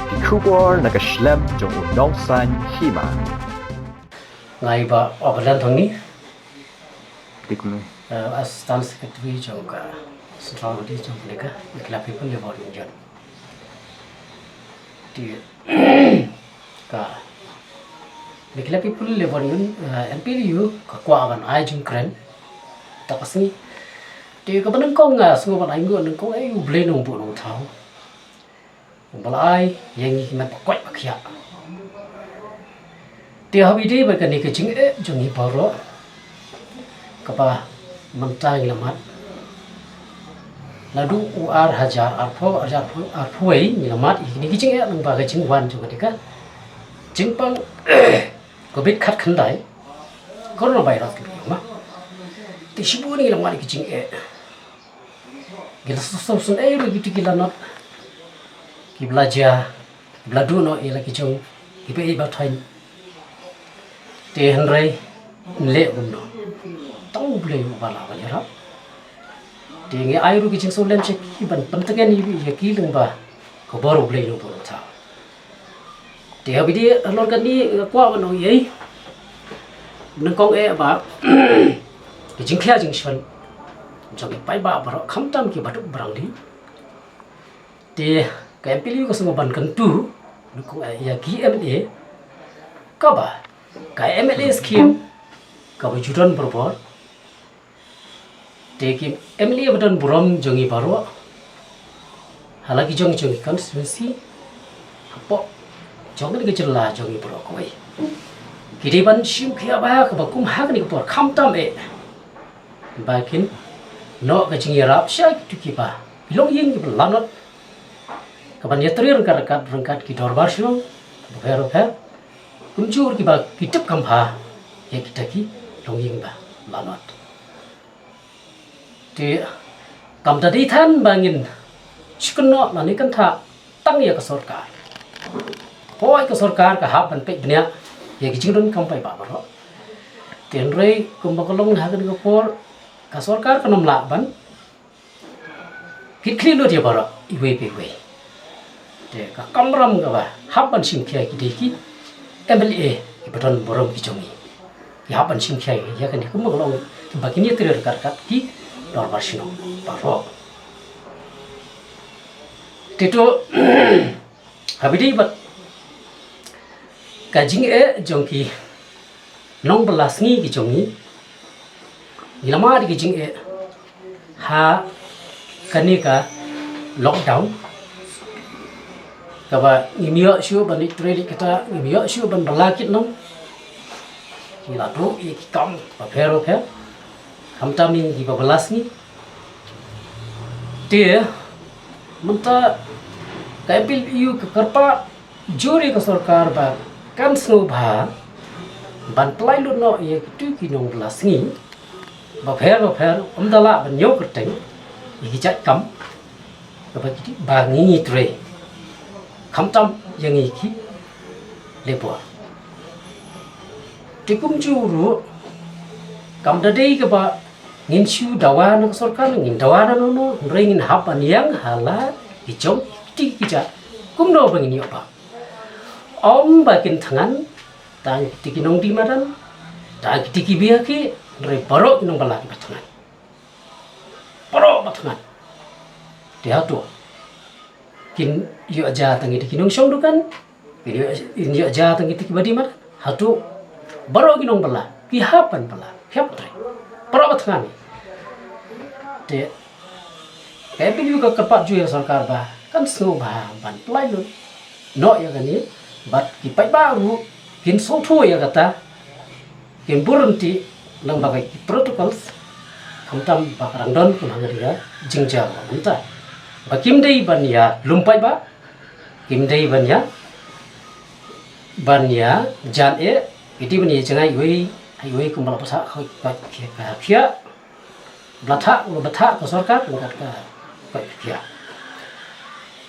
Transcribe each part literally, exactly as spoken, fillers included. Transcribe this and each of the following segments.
Ki khubor na ka shlem jong u nongsan hima. Ngai ba Obalan Thongni, Dikme. uh, Assistant Secretary jong ka Central Committee jong ka Meghalaya People Labor Union. Ti ka Meghalaya People Labor Union, uh, M P L U ka kwah ban ai jingkren. Ta ka sngi. Ti ka ba nyngkong nga sngew ban ai nguh nyngkong ai u Blei nongbuh nongthaw. Ba la ai ïa ngi ki met ba koit ba khiah. Te haba ïadei bad kane ka jingeh jong ngi baroh kaba mynta ngi la mad. Naduh u ar hajar arphew, ar hajar arphew wei ngi la mad ïa kine ki jingeh lyngba ka jingwan jong kane ka jingpang Covid khatkhyndai, Coronavirus kaba ïoh ma. Te shibun ngi la mad ïa ki jingeh. Ki la sngewsynei ruh kito ki lanot kiba la jia, kiba la duh noh ïa la ki jong kiba ïeit ba thaiñ. Te hynrei ngi leh kumno? Tang U Blei uba lah ban ïarap. Te ngi ai ruh ki jingsngewlem sha ki ban pyntngen ïa ki lyngba ka bor U Blei nongbuh nongthaw. Te haba ïadei halor kane nga kwah ban ong ei, nyngkong eh ba ki jingkhia jingshon jong ki paidbah baroh khamtam kiba duk ba rangli. Te ka M P L U ka sngewbha ban kyntu nyngkong eh ïa ki M L A, kaba ka M L A scheme kaba ju don barabor. Te ki M L A ba don burom jong ngi baroh ha la ki jong jong ki constituency hapoh jong kane ka jylla jong ngi baroh kawei, ki dei ban shim khia bha kaba kum ha kane ka por khamtam eh ba kin noh ka jingïarap sha kito kiba ki longïing kiba lanot, kaban ïatrei ryngkat ryngkat ryngkat ki dorbar shnong bapher bapher, kumjuh kiba ki tip kham bha ïa kita ki longïing ba lanot. Te kam da dei than ba ngin shu kynnoh lane kynthah tang ïa ka sorkar. Hooid, ka sorkar ka hap ban peit bniah ïa ki jingdonkam paidbah baroh. Te hynrei kumba ka long ha kane ka por, ka sorkar kan ym lah ban kit khlieh lut ïa baroh iwei pa iwei. Te ka kamram kaba hap ban shim khia ki dei ki M L A kiba don burom ki jong ngi. Ki hap ban shim khia ïa kane kumba ka long, kumba kin ïatrei ryngkat ryngkat ki dorbar shnong baroh. Te to haba ïadei bad ka jingeh jong ki nongbylla sngi ki jong ngi, ngi la mad ïa ki jingeh ha kane ka lockdown kaba ngim ïoh shuh ban leit trei leit ktah, ngim ïoh shuh ban bylla kit nong. Ngi la duh ïa ki kam bapher bapher, khamtam ïa ngi kiba bylla sngi. Te mynta ka M P L U ka kyrpad jur ïa ka sorkar ba kan sngewbha ban pynlait lut noh ïa kito ki nongbylla sngi bapher bapher, ym da lah ban ñiew kyrteng ïa ki jait kam kaba ki dei ba ngi ngi trei, khamtam ïa ngi ki labour. Te kumjuh ruh kam da dei kaba ngin shu dawa na ka sorkar, ngin dawa na nono, hynrei ngin hap ban ïeng ha la ki jong ki kti ki jait kumno ba ngin ïoh ba, ym ba kin thngan tang kiti ki nongdie madan, tang kiti ki biang ki, hynrei baroh ki nongbylla kiba thngan, baroh ba thngan. Te hato kin ïoh ja tang kiti ki nongshong dukan, kin ïoh, kin ïoh ja tang kiti kiba dih madan? Hato baroh ki nongbylla ki hap ban bylla, ki hap trei, baroh ba thngan? Te ka M P L U ka kyrpad jur ïa ka sorkar ba kan sngewbha ban pynlait lut noh ïa kane, bad ki paidbah ruh kin sngewthuh ïa kata, kin bun ryntih lyngba ki protocols, khamtam ba ka dang don kum ha kane ka jingjaw mynta, ba kim dei ban ïa lum paidbah, kim dei ban ïa, ban ïa jan eh, ki dei ban ïa jngai iwei ha iwei kumba la bthah ka, ka, ka, ka, ba la thah, ba la thah ka sorkar, ka, ka, ka, ka,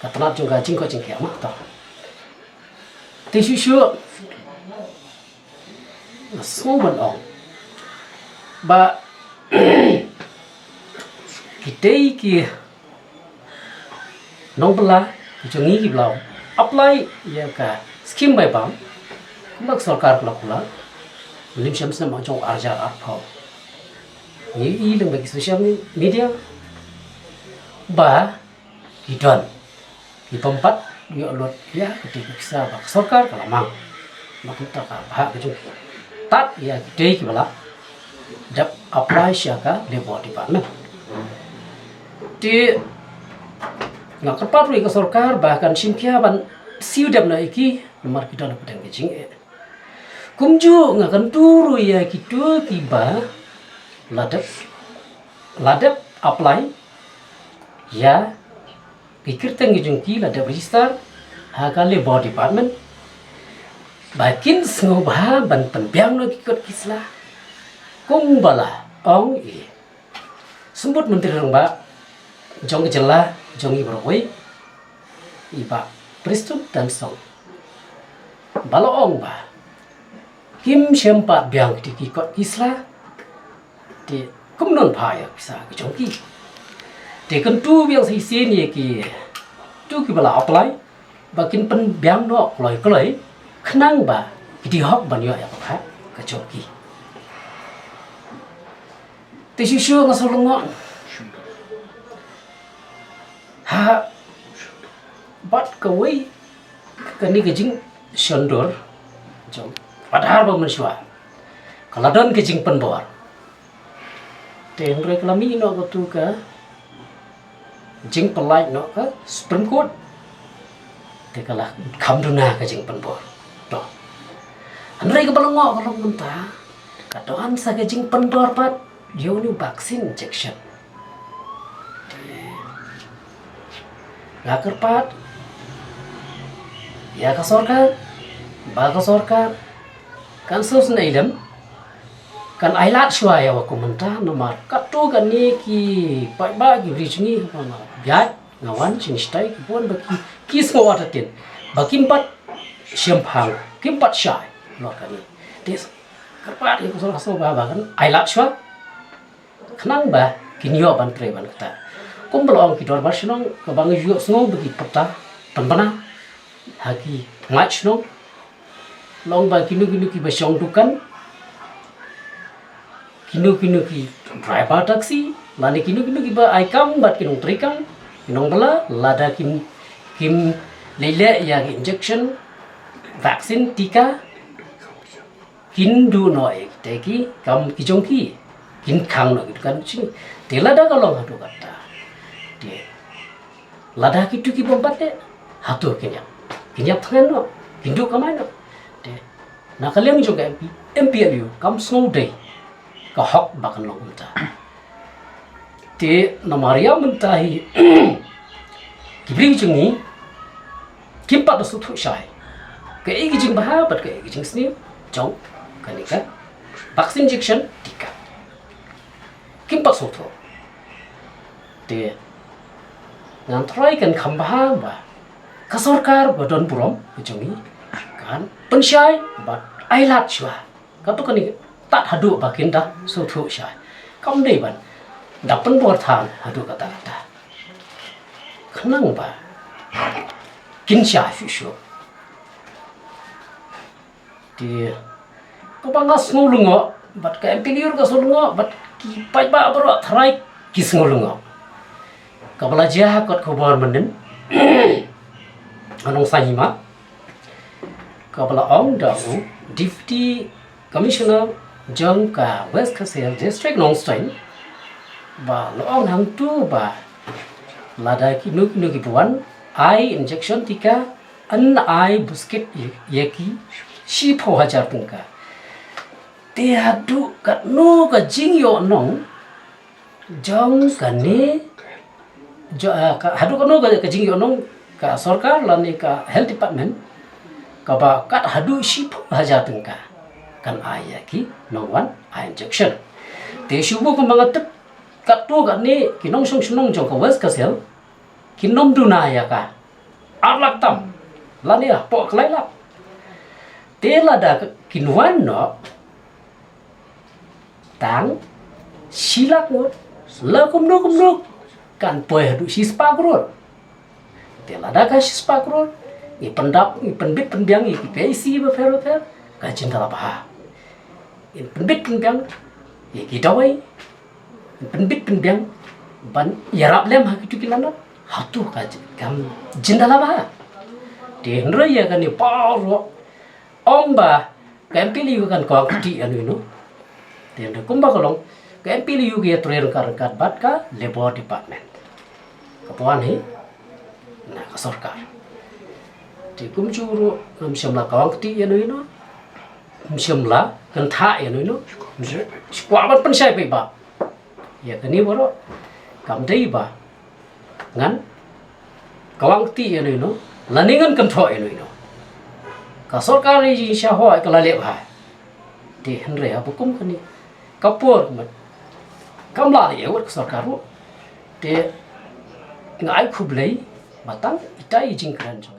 ka tnat jong ka jingkoit jingkhiah ma to. Te shuh shuh nga sngew ban ong ba kitei ki nongbylla ki jong ngi kiba la apply ïa ka skim bai bam, kumba ka sorkar ka la kular, lim shem snem jong arjar arphew. Ngi i leng ba ki social media ba ki don ki pumpat ïoh lut ïa ka ti ka pisa ba ka sorkar ka la mang. Ba kumta ka ba ka jong ki tat ïa ki dei ki ba la dep apply sha ka Labour Department. Te nga kyrpad ruh ïa ka sorkar ba kan shim khia ban siew dep na ïa ki namar ki don ha pdeng ka jingeh. Kumjuh nga kyntu ruh ïa kito ki ba la dep la dep apply ïa ki kyrteng ki jong ki la dep register ha ka Labour Department ba kin sngewbha ban pynbiang noh ki kot ki sla. Kumba la ong i Symbud Myntri Rangbah jong ka jylla jong i baroh i Bah Prestone Tynsong ba la ong ba kim shym pat biang kti ki kot ki sla. Te kumno pha ïa pisa ki jong ki. Te kyntu biang sa shisien ïa ki tu ki ba la apply ba kin pynbiang noh kloi kloi khnang ba ki dei hok ban ïoh ïa ka pha ka jong ki. Te shuh shuh nga shu lyngngoh ha bad kawei kane ka jingshon dur jong Aadhaar ba mynshuwa ka la don ka jingpynbor. Te hynrei ka la mih noh katu ka jingpyllait noh ka Supreme Court. Te ka la kham duna ka jingpynbor. To hynrei ka ba lyngngoh ka long mynta ka don sa ka jingpynbor pat ïa une u vaccine injection. Nga kyrpad ïa ka sorkar ba ka sorkar kan sngewsynei lem, kan ailad shuwa ïa wa kumta namar katu kane ki paidbah ki bri jong ngi ba nga biat nga wan shisha ki bun ba ki ki sngew artatien ba kim pat shemphang kim pat shai. Lo kane te kyrpad ïa ka sorkar ba ba kan ailad shuwa khnang ba kin ïoh ban trei ban kata. Kumba la ong ki dorbar shnong kaba nga ïohsngew ba ki pyrta pynbna ha ki mait shnong, la ong ba kino kino ki ba shong dukan, kino kino ki driver taxi lane kino kino ki ba ai kam bad ki nongtrei kam, ki nongbylla, lada kim kim leh leh ïa ki injection, vaccine, tika, kin duh noh ïa kita ki kam ki jong ki, kin khang noh ki dukan jong ki. Te lada ka long haduh katta, te lada kitu ki bym pat leh, hato kin ïap, kin ïap thngan noh, kin duh kamai noh. Te na ka liang jong ka M P, M P L U kam sngewdei ka hok ba kan long kumta. Te namar ïa mynta hi ki briew jong ngi kim pat da sngewthuh shai kaei ka jingbha bad kaei ka jingsniew jong kane ka vaccine injection, tika. Kim pat sngewthuh. Te ngan trai kan kham bha ba ka sorkar ba don burom ka jong ngi kan pynshai bad ailad shuwa. Kato kane tat haduh ba kin da sngewthuh shai. Kam dei ban da pynbor than haduh katta katta khnang ba kin shai shuh shuh. Te kaba nga sngew lyngngoh bad ka M P L U ka sngew lyngngoh bad ki paidbah baroh tharai ki sngew lyngngoh. Kaba la jia ha kot khubor mynnin ha Nongsain Hima, kaba la ong da u Deputy Commissioner jong ka West Khasi Hills District, Nongstoiñ, ba la ong hangtu ba lada kino kino ki ba wan ai injection, tika, yn ai buskit ïa ki shiphew hajar tyngka. Te haduh katno ka jingïohnong jong kane, jo, ah, ka, haduh katno ka, ka jingïohnong ka sorkar lane ka health department kaba kat haduh shiphew hajar tyngka kan ai ïa ki nongwan ai injection. Te shu buh kumba nga tip katto katne ki nongshong shnong jong ka West Khasi Hills kin ym duna ïa ka ar lak tam lane hapoh ka lai lak. Te lada kin wan noh tang shi lak ngut, la kumno kumno kan poi haduh shispah klur. Te lada ka shispah klur Ngi pyndap, ngi pynbit pynbiang ïa ki P I C bapher bapher, ka jin da la bha. Ngi pynbit pynbiang ïa ki dawai, ngi pynbit pynbiang ban ïarap lem ha kitu ki lanot, hato ka jin, kam jin da la bha. Te hynrei ïa kane baroh, ong ba ka M P L A U kan kawang kti ïano ïano. Te hynrei kumba ka long, ka M P L A U ka ïatrei ryngkat ryngkat bad ka Labour Department kaba wan hi na ka sorkar. Te kumjuh ruh ngam shym la kawang kti ïano ïano, ngam shym la kynthah ïano ïano, ngam shym kwah ban pynshai paidbah. Ïa kane baroh kam dei ba ngan kawang kti ïano ïano lane ngan kynthoh ïano ïano. Ka sorkar ïa ka jingshahoh ka la leh bha. Te hynrei haba kum kane ka por mat, kam lah leh ïa wat ka sorkar ruh. Te nga ai khublei ba tang ita i jingkren jong